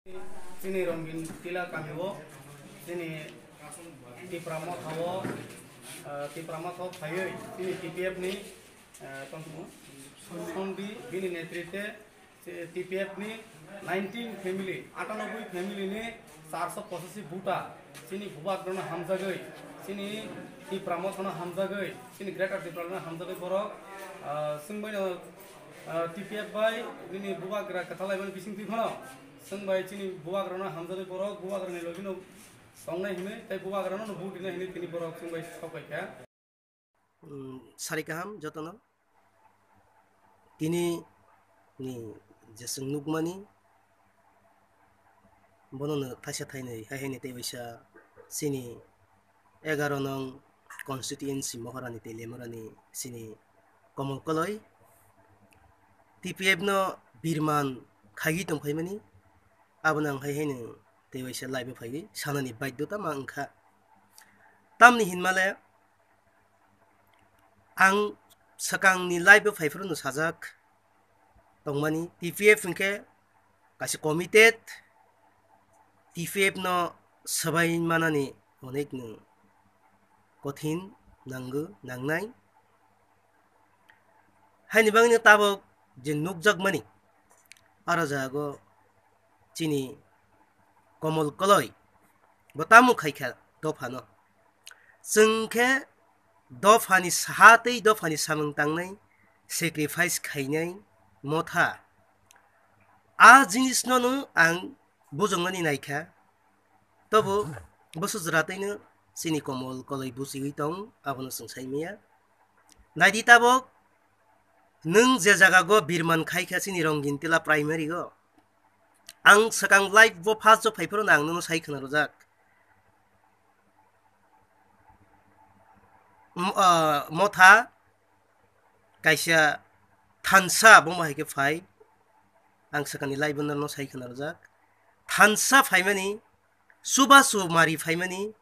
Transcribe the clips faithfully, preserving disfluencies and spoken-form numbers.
Chini Rongin Tila kamio, chini Tipra Motha o, ah, Tipra Motha o phaiwi, chini T P F ni, ah, tong tongmo, Sondi, bini netritwe, T P F ni nineteen family, atanoboi family ni charso pochashi buta, chini bubagrano hamjagwi, chini Tipra Mothano hamjagwi, chini Greater Tipralandno hamjagwi borok, ah, swngbaino, ah, T P F bai bini bubagra kwthalaimani bisingtwi phano, swngbai chini bubagrano hamjagwi borok bubagrani logino tongnai hinwi tei bubagrano vote rinai hinwi tini borok swngbai sokphaikha. Umm, sari kaham jotono. Tini ni je chwng nukmani, bono no thaisa thainwi hai haini tei waisa chini egaroh nong constituency Mohorani tei Lemurani chini Komol Koloi T P F no birman khaiwi tongphaimani, abono ang hai haino tei waisa live o phaiwi sanani baidhyota ma wngkha. Tamni hinmale, ang swkangni live o phaiphuru no sajak tongmani, T P F hwnkhe kaisa committed, T P F no swbai manani onek no kothin nango, nangnai. Haini bagwino tabuk je nukjakmani, aro jago chini Komol Koloi bo tamo khaikha dophano. Chwng khe dophani saha tei dophani samung tangnai, sacrifice khainai Motha. A jinisno no ang bujongmani naikha. Tobo bwswk jwra twi no chini Komol Koloi buchiwi tong, abono chwng sai manya. Naidi tabuk, nwng je jaga go birman khaikha chini Rongin Tila primary go. Ang swkang live bo first o phaiphuru no ang nono sai khwna rwjak. M-, ah, Motha kaisa thansa, bomo hai khe phai. Ang swkangni live no sai khwna rwjak. Thansa phaimani, chubachu mari phaimani,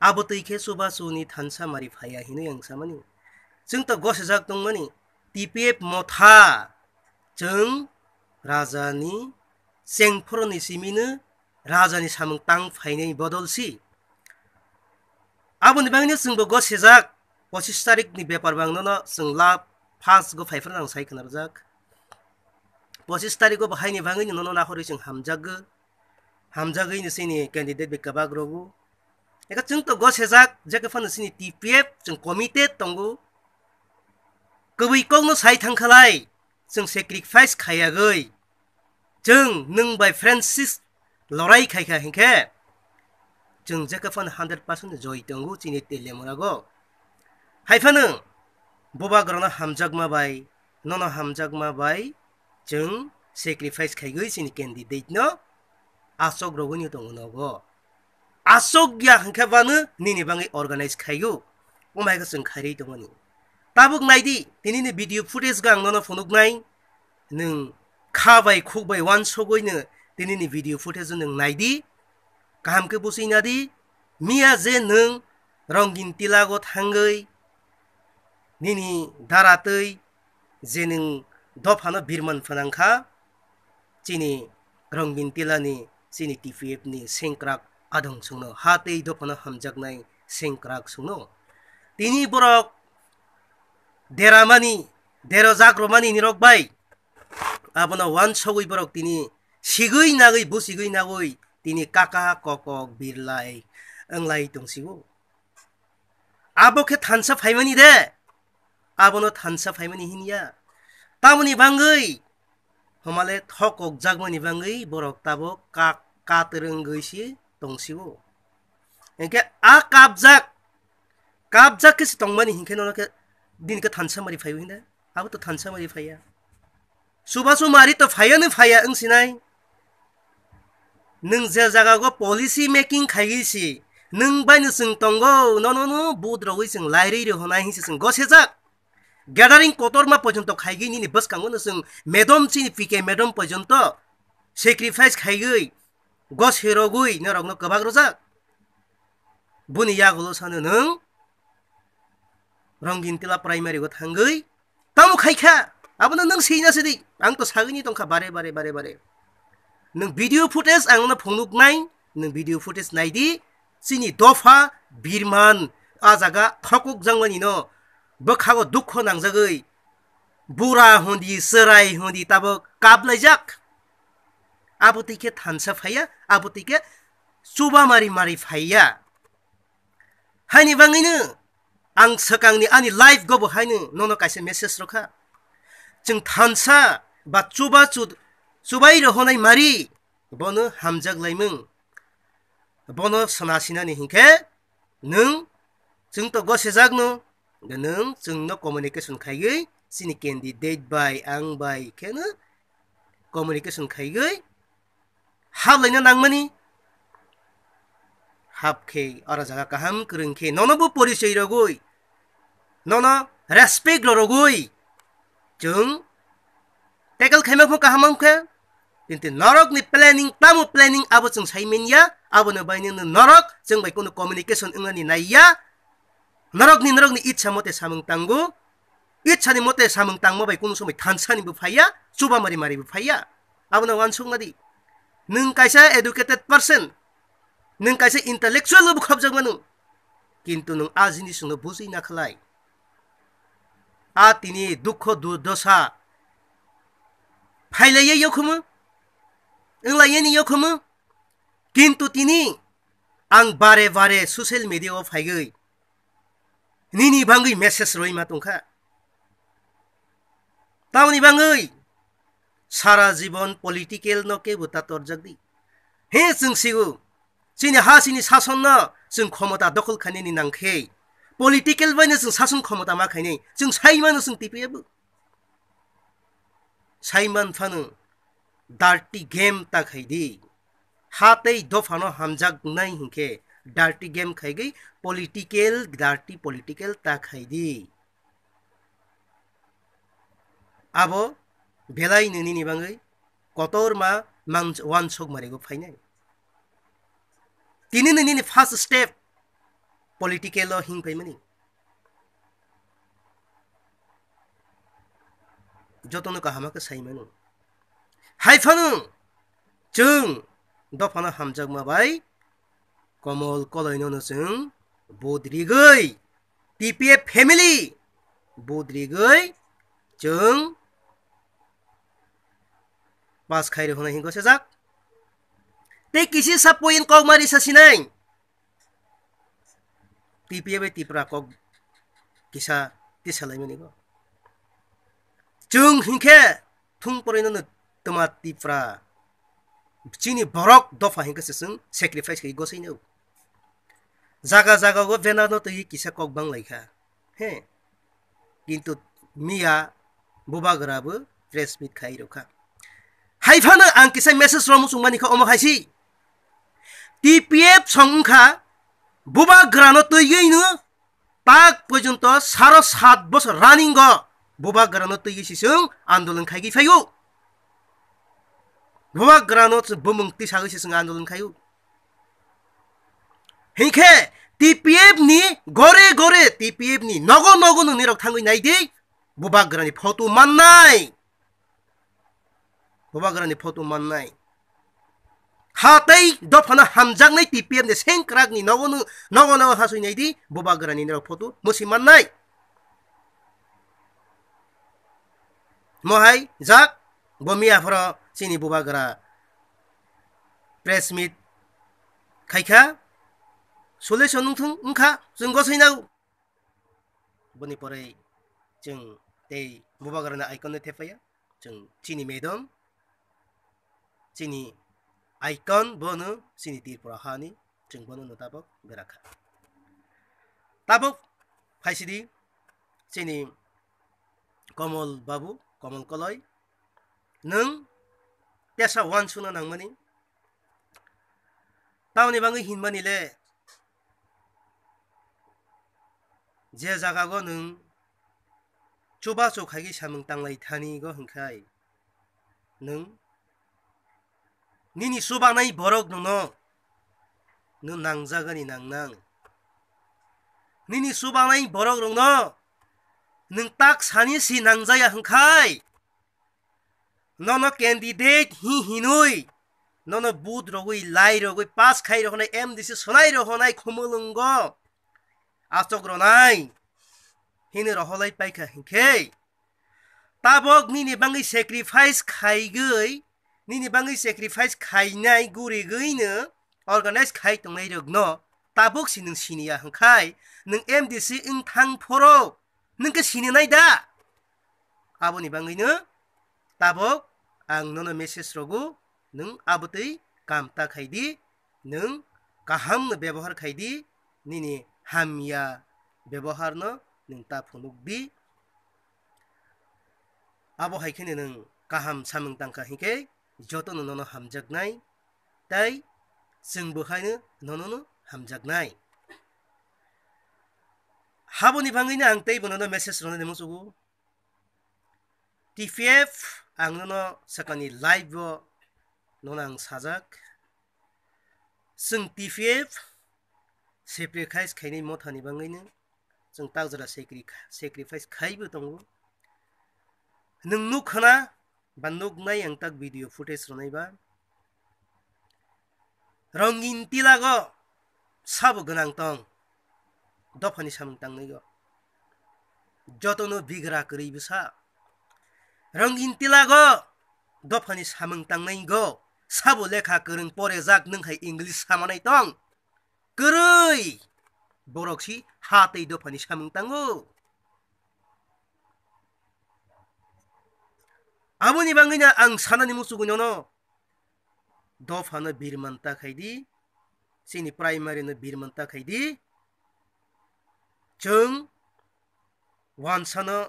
abo twi khe chubachuni thansa mari phaiya hinwi ang samani. Chwng to gosijak tongmani, T P F Motha, chwng rajani chengphuruni simino rajani samung tang phainai bodol si. Aboni bagwino chwngbo gosijak, pochis tarikni bepar bang nono chwng la first go phaiphuru ang sai khwna rwjak. Pochis tarikgo bo haini bagwino nono nahorwi chwng hamjakgo. Hamjagwi ni chini candidate bai kwbak rogo. Eka chwng to gosijak, jekhe phano chini T P F chwng committed tongo. Kwbwi kokno sai thangkhalai, chwng sacrifice khayagwi. Chwng nwng bai Francis lorai khaikha hinkhe, chwng jekhe phano hundred percent joi tongo chini Telemurago. Hai phano bubagrano hamjakma bai, nono hamjakma bai, chwng sacrifice khaigwi chini candidate no asok rogwini tongo nogo. Asok ya hinkhe bano nini bagwi organize khaigo. Omo hai khe chwng khairwi tongmani. Tabuk naidi, tinini video footage go ang nono phunuknai. Nwng kha bai khuk bai uansugwino tinini video footage nwng naidi. Kaham khe buchwi nadi. Miya je nwng Rongin Tilago thangwi nini dara twi je nwng dophano birman phanang kha, chini Rongin Tilani, chini T P F ni sengkrak adong songno, ha tei dophano hamjaknai sengkrak songno. Tini borok deramani, derojak romani nirok bai, abono uansugwi borok tini sigwi nagwi, busigwi nagwi, tini kaka kokok birlai wnglai tongsigo. Abo khe thansa phaimani de, abono thansa phaimani hinya. Tamoni bangwi, homale thokokjakmani bangwi borok tabuk ka-, katrwngwi si tongsigo. Hinkhe a kapjak, kapjak khe se tongmani hinkhe nono khe bini khe thansa mari phaiwi hinde, abo to thansa mari phaiya. Chubachu mari to phaiya ni phaiya wng sinai. Nwng je jaga go policy making khaiwi si, nwng bai no chwng tongo, nono no vote rogwi chwng lairwi rihonai hinsi chwng gosejak. Gathering kotorma pojonto khaigwi nini bwskango no chwng madam chini P K madam pojonto sacrifice khaigwi gose rogwi norokno kwbak rwjak. Boni yagulo sano nwng Rongin Tila primary go thangwi tamo khaikha, abono nwng sina sidi, ang to sagwini tongkha bare bare bare bare. Nwng video footage ang no phunuknai, nwng video footage naidi, chini dopha birman a jaga thokok jangmani no bwkhago dukho nangjagwi bura hundi, chwrai hundi tabuk kaplaijak. Abo twi khe thansa phaiya, abo twi khe chuba mari mari phaiya. Haini bangwino ang swkangni ani live go bo haino nono kaisa message rokha. Chwng thansa ba chuba chu-, chubai rohonai mari bono hamjak laimung. Bono sona sinani hinkhe nwng chwng to gosejak no, nwng chwngno communication khaiwi chini candidate bai ang bai kheno communication khaiwi hap laina nangmani. Hap khe oro jaga kaham kwrwng khe nono bo porichoi rogwi, nono respect rw rogwi chwng tackle khaima phano kaham wng kha. Kintu norokni planning, tamo planning abo chwng sai manya, aboni baino norok chwng bai kunu communication wngnani naiya. Norokni, norokni itsa mote samung tango, itsani mote samung tangma bai kunu somoi thansani bo phaiya, chuba mari mari bo phaiya. Abono wansukna di. Nwng kaisa educated person, nwng kaisa intellectual bo khobjak mano, kintu nwng a jinis no bujui na khlai. A tini dukho durdosa phailaiya yokhumu, wnglaiyani yokhumu, kintu tini ang bare bare social media o phaigwi nini bangwi message roima tongkha. Tamoni bangwi sara jibon political no kebo ta torjak di. He chwng sigo, chini ha chini sason no chwng khomota dokhol khainani nangkhe, political bai no chwng sason khomota ma khainai, chwng sai mano chwng T P F bo. Sai man phano dirty game ta khai di. Ha tei dophano hamjaknai hinkhe dirty game khaigwi political, dirty political ta khai di. Abo belai nini ni bangwi kotorma mang-, wansuk marigo phainai. Tini nini ni first step political o hing phaimani. Jotono kaham khe sai mano. Hai phano chwng dophano hamjakma bai Komol Koloino no chwng vote rigwi, T P F family vote rigwi chwng pass khairwi hwnwi hingo sejak. Tei kisi sa point kok mari sa sinai. T P F bai Tipra kok kisa tisalaimani bo. Chwng hinkhe thung porino no twma Tipra chini borok dopha hinkhe se chwng sacrifice khai gosai no. Jaga jaga go banner no twi kisa kok bang lai kha. He. Kintu miya bubagra bo press meet khai rokha. Hai phano ang kisa message ro muchung mani kha omo hai si. T P F song wngkha bubagra no twiwi no tak porjonto saro sat bosor running go bubagra no twiwi si chwng andolon khai gi phaio. Bubagra no bumung tisagwi si chwng andolon khaio. Hinkhe T P F ni gore gore T P F ni nogo nogo nini rok thangwi nai di, bubagra ni photo mannai. Bubagra ni photo mannai. Ha tei dophano hamjaknai T P F ni sengkrak ni nogo no, nogo nogo hasui nai di, bubagra ni nirok photo musi mannai. Mohai jak, bo miya phoro chini bubagra press meet khaikha, solution wngthung wngkha, chwng gosai nao. Boni pore chwng tei bubagrani icon no thepaia, chwng chini madam, chini icon bono chini Tripura hani, chwng bono no tabok berakha. Tabok phaisidi chini Komol babu, Komol Koloi, nwng tesa wansukna nangmani. Tamoni bangwi hinmani le, je jaga go nwng chubachu khaigwi samung tanglai thani go hwnkhai, nwng nini chubanai borok nwngno nwng nangjagani nangnang. Nini chubanai borok rokno nwng tak sani si nangjaya hwnkhai, nono candidate hi hinwi Nono but rogwi, lai rogwi, pass khai rohonai, M D C sonai rohonai khumulwngo. Achok ronai. Hini roholai paikha hinkhe. Tabok nini bangwi sacrifice khaigwi, nini bangwi sacrifice khainai gurigwino organize khai tongnai rokno tabok si nwng siniya hwnkhai nwng M D C wng thang phoro nwng khe sininai da? Aboni bangwino tabok ang nono message rogo, nwng abotwi kam ta khai di, nwng kaham no bebohar khai di, nini hamya bebohar no nwng ta phunuk di. Abo hai kheno nwng kaham samung tangkha hinkhe jotono nono hamjaknai, tei chwngbo haino nono no hamjaknai. Haboni bangwino ang teibo nono message rwnani muchugo. T P F ang nono sakani live o nono ang sajak. Chwng T P F sacrifice khainai mothani bangwino chwng takjora sacri-, sacrifice khaibo tongo. Nwng nuk khna ba nuknai ang tak video footage rwnai ba. Rongin tilago sabo gwnang tong dophani samung tangnai go. Jotono bigra kwrwi bwsa. Rongin tilago dophani samung tangnai go. Sabo lekha kwrwng porejak nwng hai English samanai tong. Kwrwi borok si ha tei dophani samung tango. Aboni bangwino ang sanani muchugwi nono dophano birman ta khai di, chini primary no birman ta khai di. Chwng wansano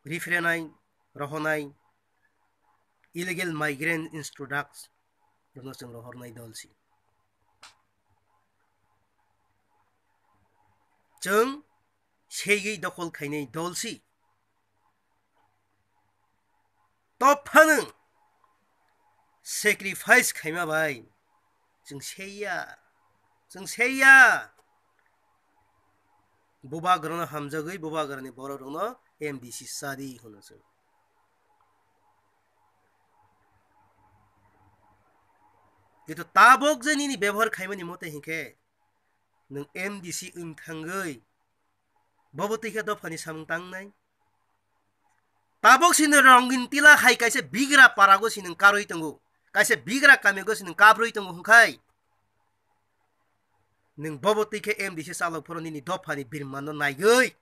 rifrenai, rohonai, illegal migrant introduce rokno chwng rohornai dol si. Chwng seigwi dokhol khainai dol si. Tophanwng sacrifice khaima bai chwng seiya, chwng seiya. Bubagrano hamjagwi bubagrani borok rokno M D C sadi hwno chwng. Kintu tabok je nini bebohar khaimani mote hinkhe nwng M D C wng thangwi bobo twi khe dophani samung tangnai. Tabok si nwng Rongin tila hai kaisa bigra parago si nwng karwi tongo, kaisa bigra kamigo si nwng kabrwi tongo hwnkhai nwng bobo twi khe M D C chalok phoro nini dophani birmanno naigwi.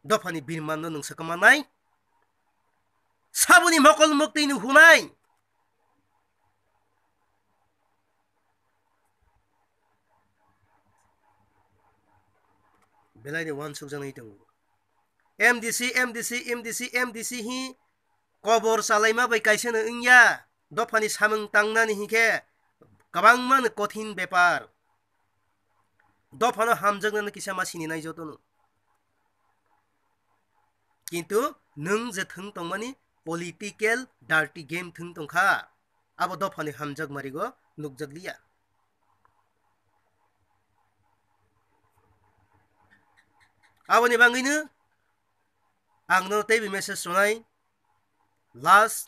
Dophani birmanno nwng swkang manai. Saboni mokol muktwi nwng hunai. Belai de wansuk jani tongo. M D C, M D C, M D C, M D C hi kobor chalaima bai kaisa no wngya. Dophani samung tangnani hinkhe kwbangma no kothin bepar. Dophano hamjaknani kisa ma sini nai jotono. Kintu nwng je thwng tongmani political dirty game thwng tongkha, abo dophani hamjak marigo nukjakliya. Aboni bangwino ang no teibo message rwnai, last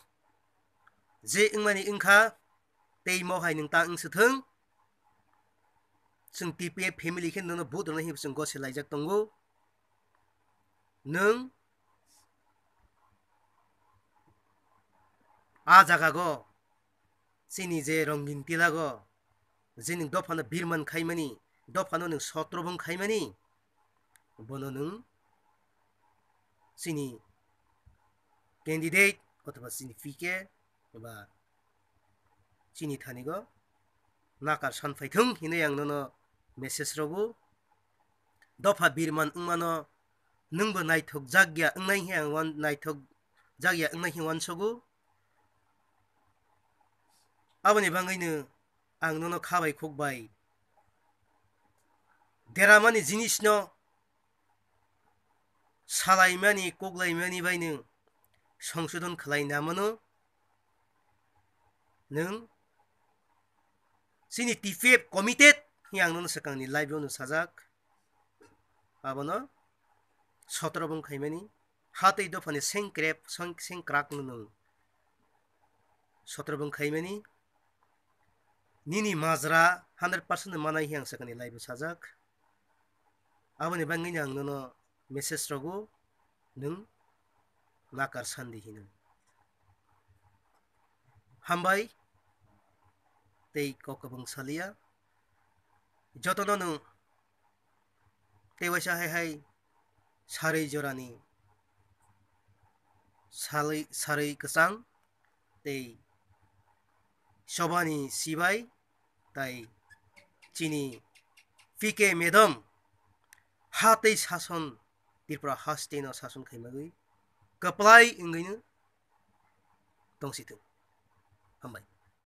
je wngmani wngkha, tei mo hai nwng ta wng swthwng. Chwng T P F family khe nono vote rwnai hinwi chwng gose laijak tongo. Nwng a jaga go chini je Rongin tilago je nwng dophano birman khaimani, dophano nwng sotrobong khaimani, bono nwng chini candidate othoba chini P K ba chini thanigo nakar san phaithwng hinwi ang nono message rogo. Dopha birman wngmano nwngbo naithok jakya wngnai he ang wan-, naithok jakya wngnai he wansogo. Aboni bangwino ang nono kha bai khuk bai deramani jinisno salaimani, koklaimani bai nwng songsodon khlai namano nwng chini T P F committed hinwi ang nono swkangni live-o no sajak. Abono sotrobong khaimani, hatwi dophani sengkrep, seng-, sengkrak no nwng sotrobong khaimani. nini majra hundred percent manai hiang sakani live sajak. Aboni bangwi ang nono message rogo, nwng nakar sandi hino. Hambai tei kok kwbang salia. Jotono nwng tei waisa hai hai sarwi jorani salwi, sarwi kwchang tei sobani sibai tai chini P K madam ha tei sason Tripura hasteno sason khaimagwi kwplai wngwino tongsithung. Hambai.